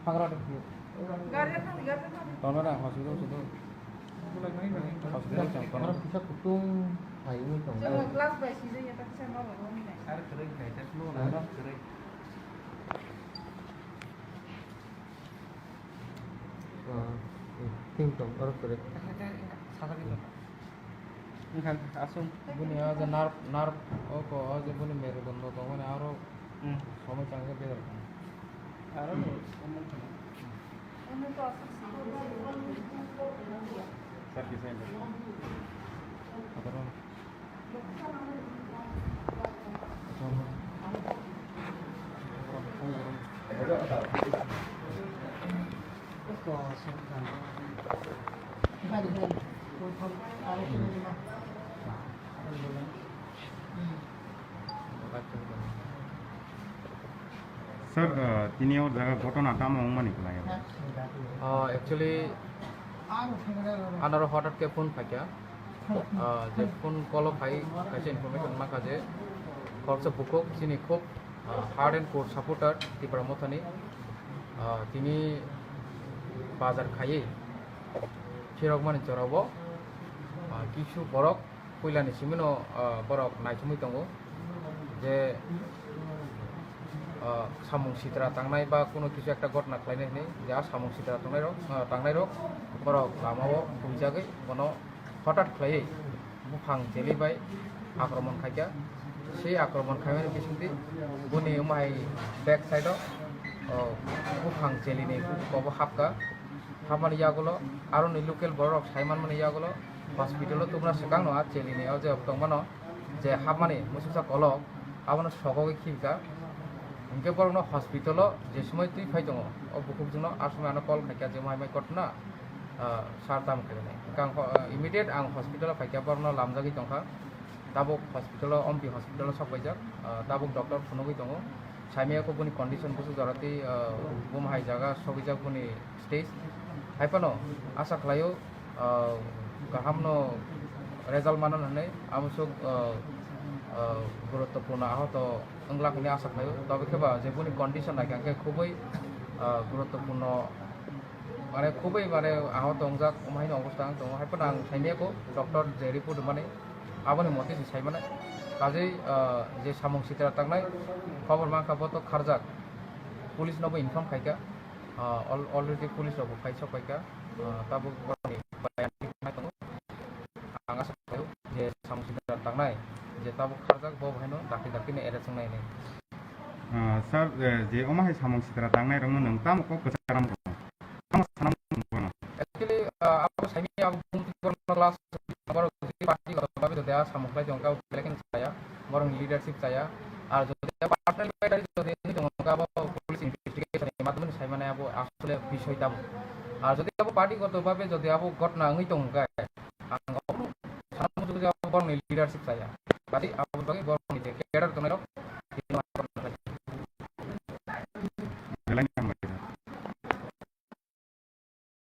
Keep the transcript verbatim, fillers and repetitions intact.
Hagra de. Gari thang, gari thang. Tono na hospital sudu. Hospital chang tono. Aro kisa kutung hai uni tong. Chang class by season ya tak chang baba ni nai. Ar kere khai tak no na kere. Ah, eh, ting tong aro kere. Wngkha aswk. Buni o je nerve, nerve o ko, o je buni merudondo tongmani aro, hmm, somoi changkhe bejal tongo. Aro somoi changkhe. Sir, kisa endo. Otoro. Sir, uh, tini o jaga ghotona tamo wngmani kwlai? Uh, actually, anaro hotat khe phone phaikha. Uh, je phone call o phai kaisa information mankha je khoroksa bukhuk chini khub, uh, hard and core supporter Tipra Mothani, uh, tini bazar khaiwi phirokmani jorao, uh, kisu borok puilani simino, ah, borok naithumwi tongo je, ah, samung sitra tangnai ba kuno kisu ekta gotna khlainai hinwi je a samung sitra tongnairok, ah, tangnairok borok lamao huijagwi bono hotat khlaiwi buphang cheli bai akromon khaikha. Sei akromon khaimani bisingtwi boni wngmahai back side o, oh, buphang chelini bukukobo hapkha. Hapmani yagulo aroni local bororok saimanmani yagulo hospital o tubuna swkangno a chelini o je tongmano je hapmani mususa kolok abono sogogwi khibika. Hinkhe borokno hospital o je somoi twi phai tongo o bukhukjwkno a somoi ano call khaikha je wngmahai mai kotna, ah, sir tamo khainai. Hinkhe ang ho-, immediate ang hospital o phaikha borokno lamjagwi tongkha. Tabuk hospital o, Ompi hospital o sok paijak, ah, tabuk doctor phunugwi tongo. Saimaya kho boni condition busu jora tei, ah, bumhai jaga sogwijak boni stage. Haiphano asa khlaio, ah, kahamno result manan hwnwi, amoswk, ah, ah, guruttopurno ahoto wnglak hwnwi asa khlaio. Tobokhe ba je boni condition naikha khe khubui, ah, guruttopurno. Mane khubui mane ahok tongjak, omo haino obostha wng tongo. Haiphano ang saimaya kho doctor je report rwmani, aboni motwi se saimanai. Kajei, ah, je samung sitra tangnai khobor mankha, bo to kharjak. Police nobo inform khaikha. Ah, al-, already police rokbo phai sok paikha. Ah, tabuk borokni bayani tongo. Ang asa khlaio je samung sitra tangnai je tabuk kharjak, bo haino dakti dakti no arrest wngnai hinwi. Ah, sir, eh, je omo hai samung sitra tangnai rokno nwng tamo kok kwcham rwmani? Tamo sanam rwmani? Actually, ah, abo saimanya abo bumtwi borokno class, borok jodi party goto babe jodi a samung khlai tongkha, belai kheno chaya, borokni leadership chaya. Ar jodi personal matter jodi wngwi tongkha, abo police investigation ni madhyome sai mane abo asole bisoi tamo. Ar jodi abo party goto babe jodi abo ghotna wngwi tongkha, ang sanam jodi abo borokni leadership chaya, badi abo bagwi borokni je cadre tongnai rok,